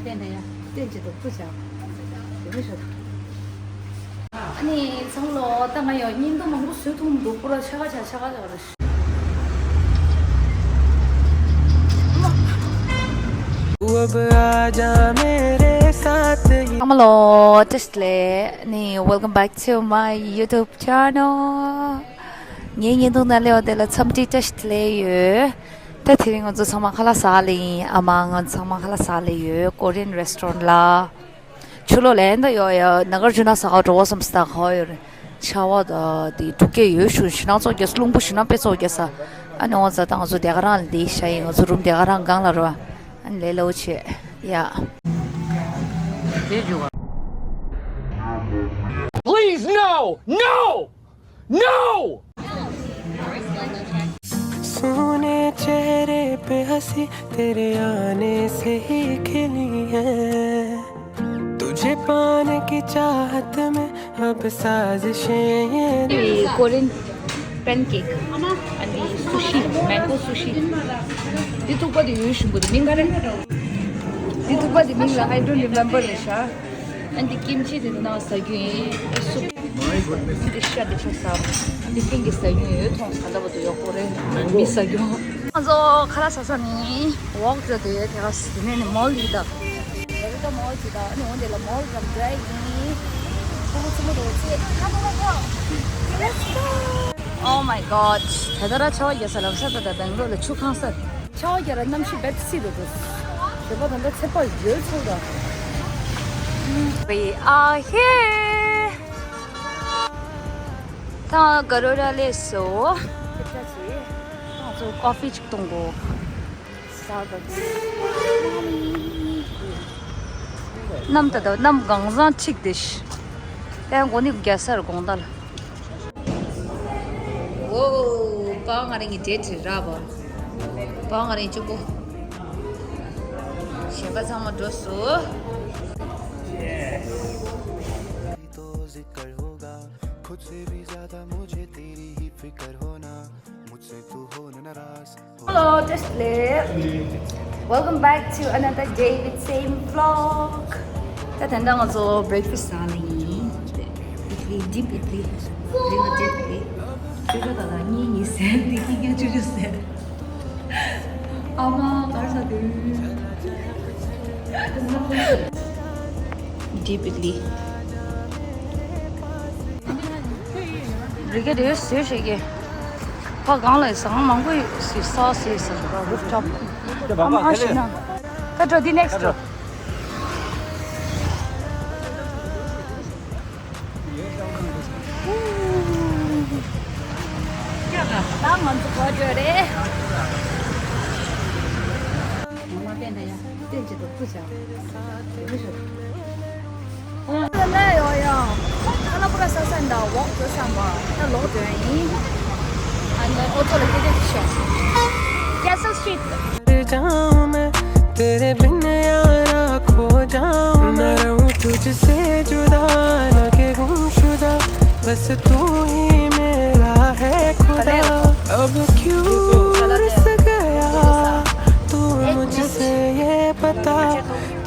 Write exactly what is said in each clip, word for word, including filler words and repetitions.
བསྟན་ད་ཡ། བསྟན་ཅི་འདུག་པུ་བྱ། དེ་མི་ཤོད། ཨ་ནི་ཚང་མ་ལོ། ད་ང་ཡང་བརྙན་ཐུང་མང་པོ་བཟོས་ཐུབ་མི་འདུག་པུ་ར་ཆ་ག་ཆ་ཆ་ག་ཆ་ག་ར། ཚང་མ་ལོ། བཀྲ་ཤིས་བདེ་ལེགས། ནི། Welcome back to my YouTube channel. ངའི་བརྙན་ཐུང་ནང་སླེབས་པ་དེ་ལ་འཚམས་འདྲི་བཀྲ་ཤིས་བདེ་ལེགས་ཡོད། ད་དེ་རིང་ང་ཚོ་ཚང་མ་ཁ་ལག་ཟ་ལེ་ཡིན། ཨ་མ་ང་ཚང་མ་ཁ་ལག་ཟ་ལེ་ཡོད། Korean restaurant ལ། ཆུ་ལོག་ལན་ད་ཡོད་ཡ། ན་གར་ཇུ་ན་ཟ་ག་འགྲོ་བ་བསམ་སྟ་ག་ཡོད་རེད། ཆར་པ་ད་དེ་འབྲུག་སྐད་ཡོད་ཤུ་ཞི་ནང་ཚོགས་རྒྱ་ས་རླུང་བུ་ཞི་ནང་དཔེ་ཚོགས་རྒྱ་ས། ཨ་ནི་འོང་ཙ་ད་ང་ཚོ་དེ་ག་རང་ལ་འདི་ཤ་ཡིན། ང་ཚོ་རུམ་དེ་ག་རང་སྒང་ལ་རོ། ཨ་ནི་ལས་སླ་བོ་བྱེད་ཡ། Please, no! No! No! सूने चेहरे पे हंसी तेरे आने से ही खिली है। तुझे पाने की चाहत में अब साजिशें ये Korean pancake. And the sushi, mango sushi. འདི་ཐུག་པ་དེ་ཡོད་ཤུ་འབུ་དེ་མིང་ག་རེ། འདི་ཐུག་པ་དེ་མིང་ལ། I don't remember རེད་ཤག་ཨ་འདི་ཀིམ་ཅི་དེ་ནང་ཟ་རྒྱུ་ཡིན། སུབ། འདི་ཤ་དེ་ཆ་ཟ། འདི་ཀིང་གི་ཟ་རྒྱུ་ཡོད། ཐོང་ཟ་ད་བ་དུ་ཡོག་པོ་རེད། མི་ཟ་རྒྱུ། ང་ཚོ་ཁ་ལག་ཟ་ས་ནི་ཝོག་འགྲོ་དེ་ཡོད། དེ་ག་དེ་ནས་ནི་མོལ་ཡིན་ད། ཡ་རི་ད་མོལ་ཅི་ད་ནི་འོན་དེ་ལ་མོལ་རམ་འདྲ་ཡིན། ཁོ་ཁོ་ཚོ་མོ་དོ་ཚེ་ཁ་མོ་ཁ། Let's go! Oh my god. ད་ད་ར་ཆ་བ་རྒྱ་ས་ལམ་ས་ད་ད་དང་ལོ་ལ་ཆུ་ཁང་ས། ཆར་པ་རྒྱག་ར་གནམ་གཤིས་བེད་སི་རུ་འདུག་ཞོགས་པ་ད་ལྟ་ཚེ་པ་ཡོལ་ཚུགས་ར། We are here. ད་ག་རོ་ར་ལས་སོ། ཁྱེད་ཅག་ཅིག་ང་ཚོ་ཀོ་ཕི་ཅིག་གཏོང་གོ། ས་ག་གི། གནམ་ད་ད་གནམ་གང་བཟང་འཁྲིག་དེ་ཤི། ད་མགོ་ནི་རྒྱ་སར་དགོང་ད་ལ། ཨོ། པ་ང་རང་གི་ཌེ་ཊི་ར་བ། པ་ང་རང་གཅིག་པོ། གཞན་པ་ཚང་མ་འགྲོ་སོ། तो जिक्र होगा खुद से भी ज्यादा मुझे तेरी ही फिक्र होना मुझसे तू हो न नाराज। Hello, just live. Welcome back to another day with same vlog. ད་ད་ལྟ་ང་ཚོ་བྷི་རེག་ཕ་སི་ཟ་ལེ་ཡིན། ཨིད་ལི། ཌིབ་ཨིད་ལི། རི་ལ་ཌིབ་ཨིད་ལི། ཅོ་ཅོ་ད་ལ་གཉིས་གཉིས་ཟེར། འདི་ཁྱི་རྒན་ཅོ་ཅོ་ཟེར། ཨ་མ་གར་ས་དེ། ཌིབ་ཨིད་ལི། རི་ག་དེ་བཟོས་ཤེས་ཀྱི། ཕ་གང་ལ་ཟང་མང་པོ་ཟོས་ས་ཟོས་ས་རུབ་ཊོབ། ཨ་མ་ཨ་ཤི་ན། ད་འགྲོ་འདི་ནེག་སི་ཊི། ད་ང་ཚོ་ག་འགྲོ་རེད། ང་མ་བསྟན་ད་ཡ། བསྟན་ཅི་འདུག་པུ་བྱ། དེ་མི་ཤོད། ཨོ་ལ་ཡོ་ཡོ། ཁ་ལ་པུ་ར་ས་ས་འདྲ་ཝོག་འགྲོ་བསམ་པ་ད་ལོག་འགྲོ་ཡ་ཡིན། ཨ་ནི་ཨོ་ཊོ་ལ་སྐད་ཆ་ཤོད། Castle Street. जाऊं मैं तेरे बिन यारा खो जाऊं मैं रहूं तुझसे जुदा लगे गुमशुदा बस तू ही मेरा है खुदा अब क्यों रुस गया तू मुझसे ये बता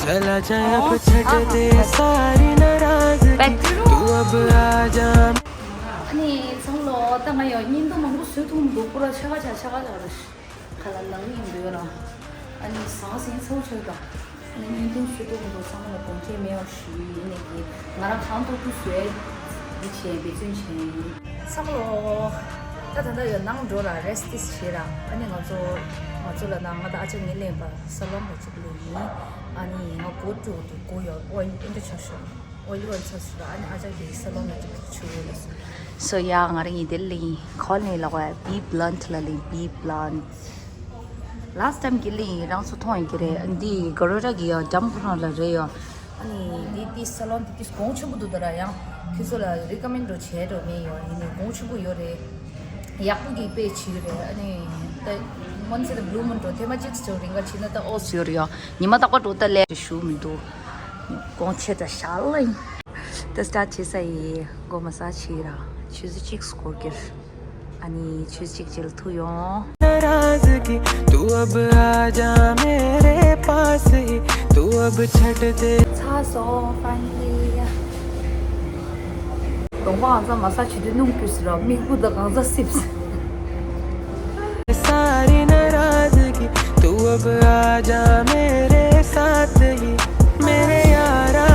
चला जाए अब छट दे सारी नाराजगी तू अब आ जा ཨ་ནི་ཚང་ལོ། ད་ང་ཡང་བརྙན་ཐུང་མང་པོ་བཟོས་ཐུབ་མི་འདུག་པུ་ར་ཆ་ག་ཆ་ཆ་ག་ཆ་ར་ཤི། ཁ་ལ་ནང་ཡིན་འདོད་ར། ཨ་ནི་ཟང་ཟིང་ཚོ་ཆོད་ད། ཨ་ནི་བརྙན་ཐུང་བཟོས་ཐུབ་མི་འདུག་ཚང་མ་ལ་དགོངས་འགལ་མེད་པ་ཞུ་ཡིན། ཨ་ནི་གི་ང་རང་གང་ཐུབ་ཐུབ་བཟོས། འདི་བྱས་འབད་བརྩོན་བྱས་ཡིན། ཚང་ལོ། ད་ད་ལྟ་ཡང་ནང་འགྲོ་ར་རེ་སི་ཊི་བྱེད་ར། ཨ་ནི་ང་ཚོ་ང་ཚོ་ལ་ནང་ང་ད་ཨ་ཅག་ངའི་གླེན་པ་ས་ལོན་ལ་ཅིག་ལས་ཡིན། ཨ་ནི་ང་གོ་ཀྲུ་དུ་གོ་ཡོད་ཨོ་ཡིན་ཨིན་ཏྲ་ཆ་ཤོ། ཨོ་ཡིན་ཨོ་ཡིན་ཆ་ཤོ་ར། ཨ་ནི་ཨ་ཅག་གི་ས་ལོན་ལ་ཅིག་ཆུ་བོ་ལ་སོ། སོ་ཡ་ང་རང་ཡིན་དེ་ལ་ཡིན་ཁོ་ལ་ཡིན་ལ་གོ་ཡ་བི་བྷི་ལན་ལ་ལ་ཡིན་བི་བྷི་ལན། ལཱ་སི་ཊི་ཊའིམ་གི་ལ་ཡིན་རང་ཚོ་མཐོང་ཡིན་གི་རེད། འདི་ག་རོ་ར་གི་ཡ་འགྲམ་ཁོ་རང་ལ་རེད་ཡོད། ཨ་ནི་འདི་འདི་ས་ལོན་འདི་འདི་གོང་ཆེན་པོ་འདུག་ད་ར། ཡང་ཁྱོད་ཚོ་ལ་རི་ཀ་མེན་འགྲོ་བྱས་འགྲོ་མེད་ཡོད། ཡིན་ནའི་གོང་ཆེན་པོ་ཡོད་རེད། ཡག་པོ་གི་དཔེ་བྱེད་ཀྱི་རེད། ཨ་ནི་ད་མོན་སི་ད་བྷུ་ལུ་མུན་འགྲོ་ཐེངས་མ་གཅིག་ཙམ་རིང་ག་བྱེད་ན་ད་ཨོ་སི་ཡོད་རེད་ཡ། ཉི་མ་རྟག་པར་འགྲོ་ད་ལས་ཞུ་མི་འདུག་གོང་ཆེ་ད་ཤ་ལ་ཡིན། ད་སི་ཊར་ཊི་བྱེད་ས་ཡི་སྒོ་མ་ས་ཕྱི་ར་ཆུ་ཚོད་གཅིག་སྐོར་གྱི། ཨ་ནི་ཆུ་ཚོད་གཅིག་རྗེས་ལ་ཐུག་ཡོང་། नाराजगी तू अब आ जा मेरे पास ही तू ཚར་སོང་། ཕའི་ནལ་ལི། གདོང་པ་གང་ཚ་མ་ས་བྱེད་དུས་སྣུམ་བཀྲུས་ཟེར་ར། མིག་སྤུ་དང་གང་ཚ་སིབ་ཟེར། सारी नाराजगी तू अब आ जा मेरे साथ ही मेरे यारा।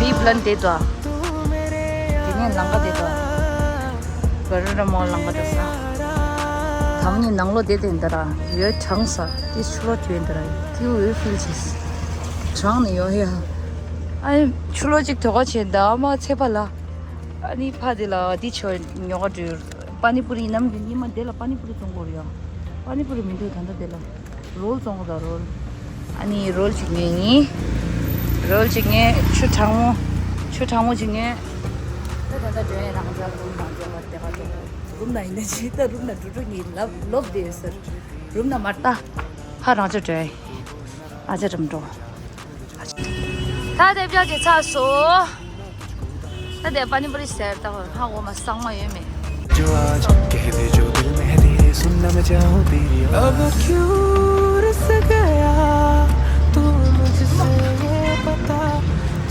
ལི་བླན་དེ་དོ། དེ་ནས་ལམ་ཁ་དེ་དོ། བེ་རོ་ན་མོལ་ལམ་ཁ་དེ་ས། དམ་ནི་ནང་ལོ་དེ་དེ་འདི་ར་ཡོད་གྲང་ས་དེ་ཆུ་ལོ་དེ་འདི་ར་དེ་འོས་ཕིལ་ཆེས། གྲང་ནི་ཡོད་ཡ། ཨ་ནི་ཆུ་ལོ་གཅིག་དོ་ག་བྱེད་འདི་ཨ་མ་ཚེ་ཕ་ལ། ཨ་ནི་ཕ་དེ་ལ་དེ་ཆོ་ཉོ་ག་འགྲོ། པ་ནི་པུ་རི་ནམ་གྱི་ཉི་མ་དེ་ལ་པ་ནི་པུ་རི་བཙོང་གོ་ར་ཡ། པ་ནི་པུ་རི་མི་འདུག་ད་ལྟ་དེ་ལ། རོལ་བཙོང་གོ་ད་རོལ། ཨ་ནི་རོལ་ཅིག་ཉོས་ཡིན། རོལ་ཅིག་ཉོས། ཆུ་གྲང་མོ། ཆུ་གྲང་མོ་ཅིག་ཉོས། ད་ད་ད་འགྲོ་ཡ། རང་ཅག་རུམ་ནང་འགྲོ་བ་དེ་ག་འགྲོ། རུམ་ན་ཡིན་ན་ཅི་ད་རུམ་ན་འགྲོ་འགྲོ་ངེས་ལབ་ལོབ་བསྡད་ཡོད་ཟེར། རུམ་ན་མར་ལྟ། ཧ་རང་ཅག་འགྲོ་ཡ་ཡིན། ཨ་ཅག་འགྲམ་འགྲོ། ད་དེ་བྱས་ཚར་སོང་། ད་དེ་པ་ནི་པུ་རི་ཟེར་ད་ཧ་འོ་མ་གཙང་མ་ཡོད་མེད། जो आज कह दे जो दिल में है तेरे सुनना मैं चाहूँ तेरी अब क्यों रुस गया तू मुझसे ये बता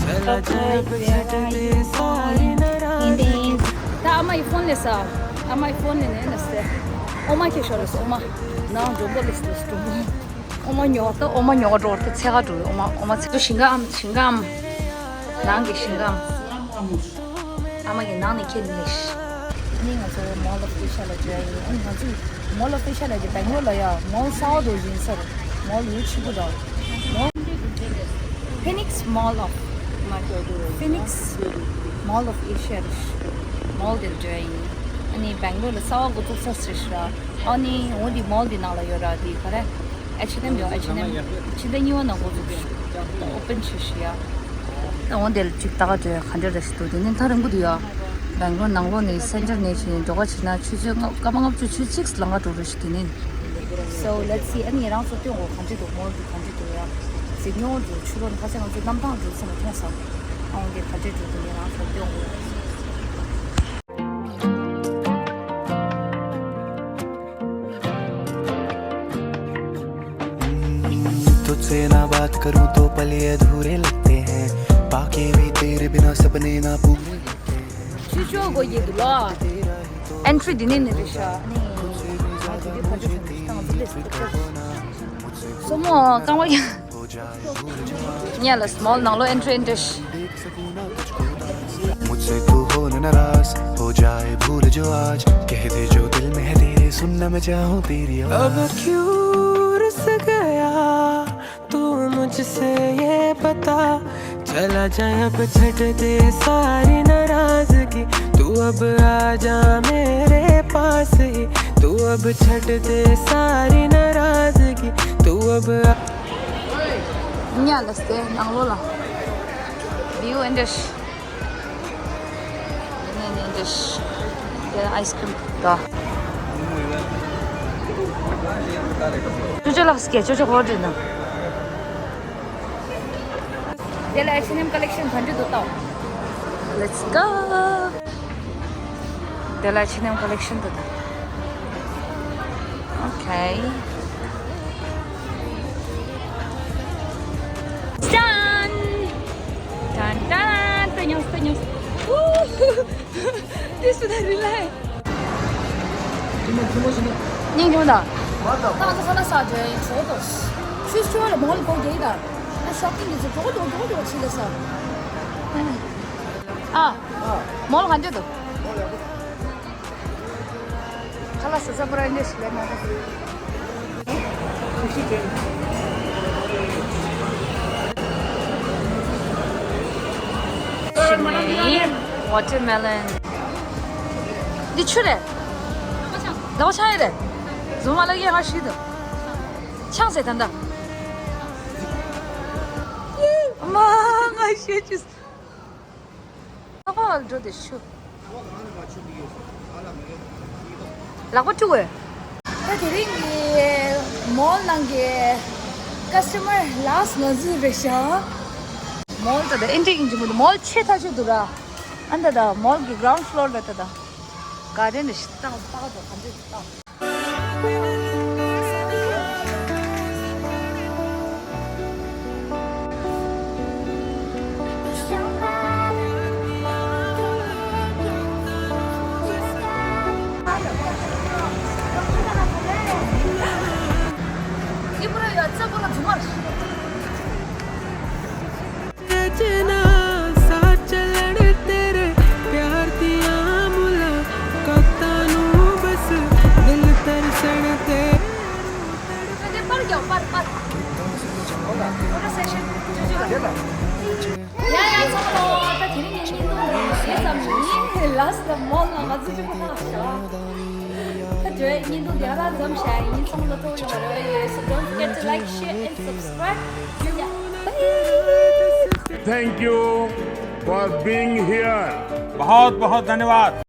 चला जाए अब छट दे सारी नाराजगी ད་ཨ་མ་ཡི་ཕོན་ལས་ས། ཨ་མ་ཡི་ཕོན་ལས་ནས་ནས་སེ། ཨོ་མ་ཁྱེར་ཤོར་ལས་སོ། ཨོ་མ་ནང་འགྲོ་མགོ་ལས་སོ་ལས་སོ། འགྲོ་མགོ། ཨོ་མ་ཉོ་ད། ཨོ་མ་ཉོ་འགྲོ་ད། ཚེ་ག་འགྲོ། ཨོ་མ་ཨོ་མ་ཚེ་ཞིང་ཁའམ། ཞིང་ཁའམ། ནང་གི་ཞིང་ཁའམ། ཨ་མ་གི་ནང་ནས་ཁྱེར་ནས། ནི་ང་ཚོ་Mall of Asia ལ་འགྲོ་ཡ་ཡིན། ཨ་ནི་ང་ཚོ་Mall of Asia ལ་ཡ་གི་བེང་ལོར་ལ་ཡ་མོལ་གསར་པ་འདྲ་བོ་ཡིན་ས་རེད། མོལ་ཡོད་ཆེན་པོ་འདྲ། མོལ། Phoenix Mall of Phoenix Mall of Asia རེད། མོལ་དེར་འགྲོ་ཡ་ཡིན། ཨ་ནི་བེང་ལོར་ལ་གསར་པ་འགོ་བཙུགས་ས་རེད་ཤག་ཨ་ནི་འོ་དེ་མོལ་དེ་ནང་ལ་ཡོད་ར། དེ་ག་རེ། H and M ཡོད། H and M ཕྱི་ཟླ་གཉིས་པ་ནང་འགོ་བཙུགས་ཤག་ཨོ་པན་བྱས་ཤག་ཡ། ད་འོ་དེ་ལ་ཅིག་ལྟ་ག་འགྲོ་ཡ། ག་འདྲ་རེད་ཤག་འདུག་དེ་ནས་ཐག་རིང་པོ་འདུག་ཡ། བེང་ལོར་ནང་ལོགས་ནས་སེན་ཊར་ནས་ཕྱིན་ནས་འགྲོ་ག་བྱས་ན་ཆུ་ཚོད་ལྔ། སྐར་མ་ལྔ་བཅུ་ཆུ་ཚོད་གཅིག་ལམ་ཁ་འགྲོ་རེད་ཤག་དེ་ནས། So let's see. ཨ་ནི་ང་རང་ཚོ་སྟོན་གོ་ག་འདྲ་འདུག་མོལ་དེ་ག་འདྲ་འདུག་ཡ། གཟིགས་མྱོང་འདུག་ཆུ་ལོག་ནི་ཁ་སང་ང་ཚོ་གནམ་ཐང་འགྲོ་ས་ནས་མཐོང་ས། ཨ་འོ་དེ་ག་འདྲ་འདུག་དེ་ང་རང་ཚོ་སྟོན་གོ། तुझसे ना बात करूं तो पल ये अधूरे लगते हैं बाकी भी तेरे बिना सपने ना पूरे ཆུ་ཆོག་གོ་ཡེ་དུ་ལ། ཨེན་ཊི་རི་འདི་ནས་ནི་རེད་ཤག་ནི། ང་དེ་དུས་ཕ་ཆུ་ཆོག་ནི་ཤི་ཐང་ང་ཚོ་ལས་སུ་ཐུག་སོ་མོ་རྐང་པ་ཡ། ཉལ་ལ་སི་མོལ་ནང་ལོགས་ཨེན་ཊི་རི་ཨེན་ཊི་རི། मुझसे तू हो न नाराज हो जाए भूल जो आज कह दे जो दिल में है तेरे सुनना मैं चाहूँ तेरी आवाज़ अब क्यों रुस गया तू मुझसे ये बता चला जाए अब छट दे सारी नाराजगी तू अब आ जा मेरे पास ही तू अब छट दे सारी नाराजगी तू अब आ ཉལ་ལ་སི་ནང་ལོགས་ལ། བིའུ་ཨེ་འདྲ་ཤག་དེ་ནས་ནི་འདྲ་ཤག་དེ་ཨའི་སི་ཀྲིམ་དང་། ཅོ་ཅོ་ལགས་སི་ཀེ་ཅོ་ཅོ་གོ་འདྲ་ན། དེ་ལ་ཨེཆ་ཨེན་ཨེམ་ཀ་ལེག་ཤན་ག་འདྲ་འདུག་ལྟ། Let's go. དེ་ལ་ཨེཆ་ཨེན་ཨེམ་ཀ་ལེག་ཤན་འདུག་ད། Okay. Done. Done, done. ཏོ་ཉོས་ཏོ་ཉོས། This would I rely. ཉིང་ཉིང་ད། ད་ང་ཚོ་ཁ་ལག་ཟ་འགྲོ་ཡིན་ཆོག་ཏོ། ཤུས་ཆོག་ལ་མོལ་གོ་གེ་ད། ཨ་ཤོ་པིང་གི་ཚོ་གྲོགས་གྲོགས་གྲོགས་གྲོགས་ཕྱི་ལ་ས། ཨ། མོལ་ག་འདྲ་འདུག་ཁ་ལག་ཟ་ས་པུ་ར་འདྲ་ཞིག་ལས་མ་རེད། ཤིང་མིན། watermelon། འདི་ཆུ་རེད། ལག་པ་ཆང་ཡི་རེད། རྫུན་མ་ལག་ཡ་ང་ཤི་དུ། ཆང་ཟེར་ད་འདྲ། མ་ང་ཤི་ཅིས། ལག་པ་འགྲོ་དེ་ཤུ། ལག་པ་བཀྲུ་བས། ད་དེ་རིང་གི་མོལ་ནང་གི་ཀ་སི་ཊ་མར་ལཱ་སི་ཊི་ང་ཚོ་རེད་ཤག་མོལ་ད་ད་ཨེན་ཊི་རི་ཨིན་ཇི་མོ་དུ་མོལ་ཆེ་ཐག་ཆོད་འདུག་ར། ཨ་ད་ད་མོལ་གི་གྷི་རའུན་ཌི་ཕི་ལོར་ལ་ད་ད་ག་རེ་ནས་ཤི་ཏང་ཏག་ཏག་ག་འདྲ་ཞིག་ཏང་། ཚ་པོ་ལ་རྫུན་མ་རེད། चेना साथ चलण तेरे प्यार दिया मुलाकातां ਨੂੰ बस दिल तरसण ਤੇ དེ་པར་རྒྱག་པར་པར། ཕོ་ཊོ་སེ་ཤན་ཅོ་ཅོ་ལ། ཡ་ཡ་ཚང་མ་ད་དེ་རིང་ངའི་བརྙན་ཐུང་འདི་ཙམ་ཡིན། ལཱསི་ཊི་ལ་མོལ་ལ་ང་ཚོ་ཅོ་ཁ་ཤ། ད་དེ་བརྙན་ཐུང་འདི་ཧ་ལམ་མཚམས་བཞག་ཡིན། ཚང་མ་ལ་ཐུགས་རྗེ་ཆེ། So don't forget to like, share and subscribe. Bye. Thank you for being here. बहुत बहुत धन्यवाद।